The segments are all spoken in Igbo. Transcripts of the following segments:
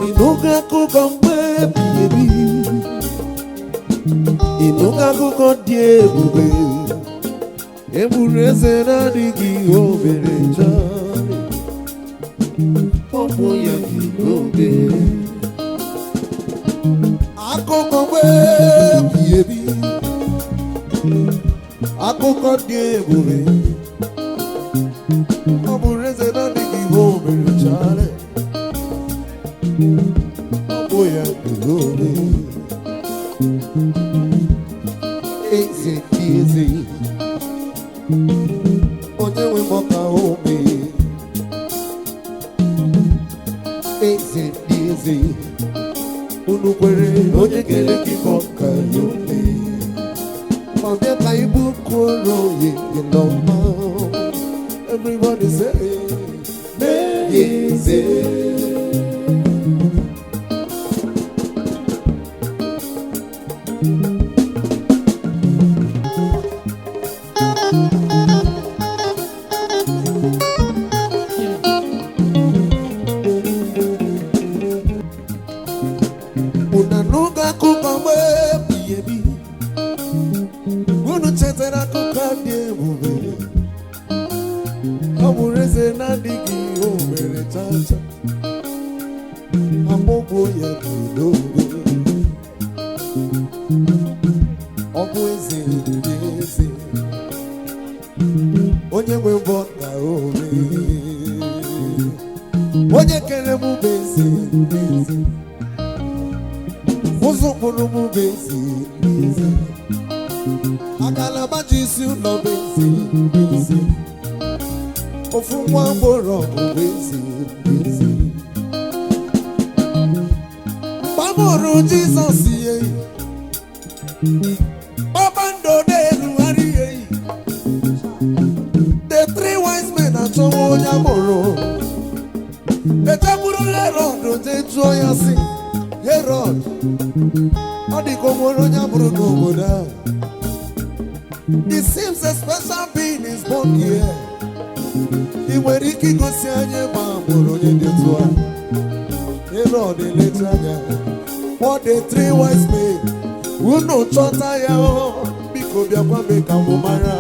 Ịnụgo akụkọ mgbe ebighị ebi, ịnụgo akụkọ dị ebube, eburu eze na-adịghị ihe o mere chọrọ, ọbụ ya dị n'obe. Akụkọ mgbe ebighị ebi, akụkọ dị ebube, ọ bụrụ eze na-adịghị ihe o mere chọrọ. Ọ bụ ya dị n'obe. Eze dị eze, onye nwe m ọka ome. Eze dị eze, unu kwere onye kere gị bụ ọka ya ome. Ma bịa ka ibu kwuru oye gị n'ọma. Everybody say, mee eze. Unu anụgo akụkọ mgbe ebighị ebi, unu chetara akụkọ dị ebube, ọ bụrụ eze na-adịghị ihe o mere chacha, amụgbo ya dị n'obe. Ọ bụ eze dị eze, onye nwe mbọ na ome, onye kere m bụ eze dị eze, ụzọ kpụrụ m bụ eze dị eze, agalaba ji isi ụlọ bụ eze dị eze, ofu nwa agbọrọ bụ eze dị eze. Mgbe a mụrụ Jizọs ihe, kpakpando na-erugharị ihe, the three wise men achọwa onye amụrụ. Ejekwuru Herọd jee jụọ ya sị, Herọd, ọ dị ka o nwere onye amụrụ n'obodo ahụ. It seems a special being is born here. Ị nwere ike igosi anyị ma mụrụ onye dị otu a? Herọd eleta anya. What the three wise men, unu chọta ya o, biko bịakwa mee ka mụ mara.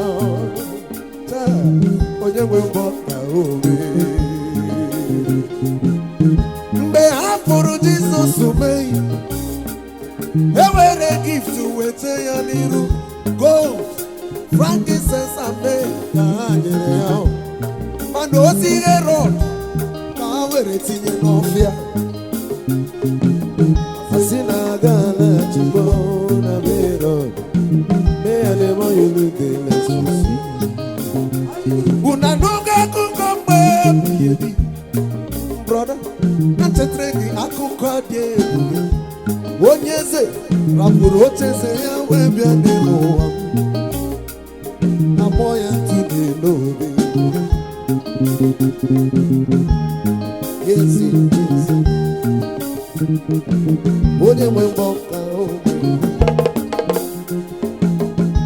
Taa, onye nwe mbọ na ome. Mgbe ha fụrụ Jizọs mee, e were gift weta ya n'iru, gold, frankincense and myrrh ka ha nyere ya. Mana ozi Herọd ka ha were tinye n'ọfịa. Asị na aga alaghachikwa na be Herọd, mee ya n'ebe ọ yolute lesusi. Unu anụgo akụkọ mgbe ebighị ebi, brother, na chetara gị akụkọ dị ebube. Onye eze rapụrụ ocheeze ya wee bịa n'elu ụwa m. Amụọ ya ntụ dị n'obe. Eze eze, onye nwe mbọ ka ome.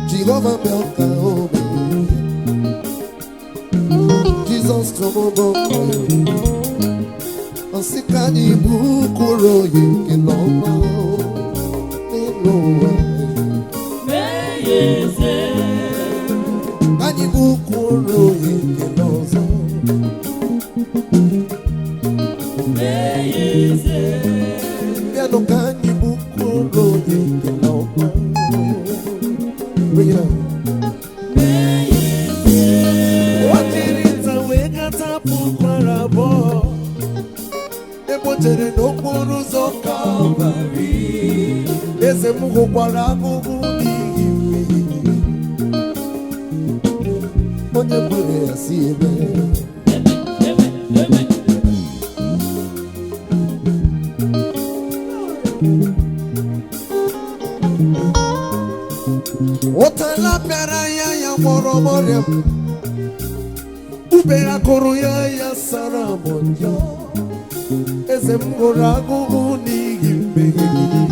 Jehova bịa ka ome. Jizọs tụmụbọ ka ome. Ọsị ka anyị bụ kwuru oyi nke n'ọma n'elu ụwa. Anyị bụ kwuru oyi nke n'ọzọ. Bịanụ ka anyị bụ kwuru oyi nke n'ọma. Bring it up. O jiri nta wee gata pukwara abụọ. Egbotere n'okporo ụzọ Kalvarị. Eze m hụkwara ahụhụ n'ihi mmehie. Onye kwere ya si ebe. Ụtala bịara ya, ya gwọrọ m ọrịa m. Ube Mgbe akụrụ ya, ya sara m njọ. Eze m hụrụ ahụhụ n'ihi mmehie gị.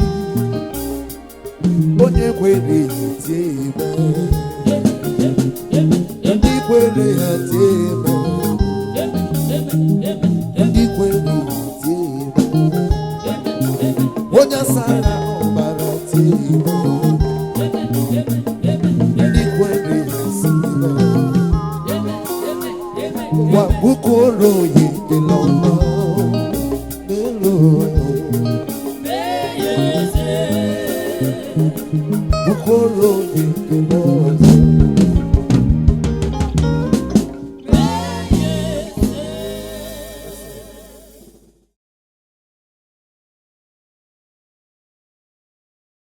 Onye kwere ya tie eme. Ndị kwere ya tie eme. Ndị kwere ya tie eme. Onye sara ọbara tie eme. Ndị kwere ya si eme. Ngwa, bụkọrọ ya ekele ọma n'elu ụwa. Bụkọrọ ya ekele ọma.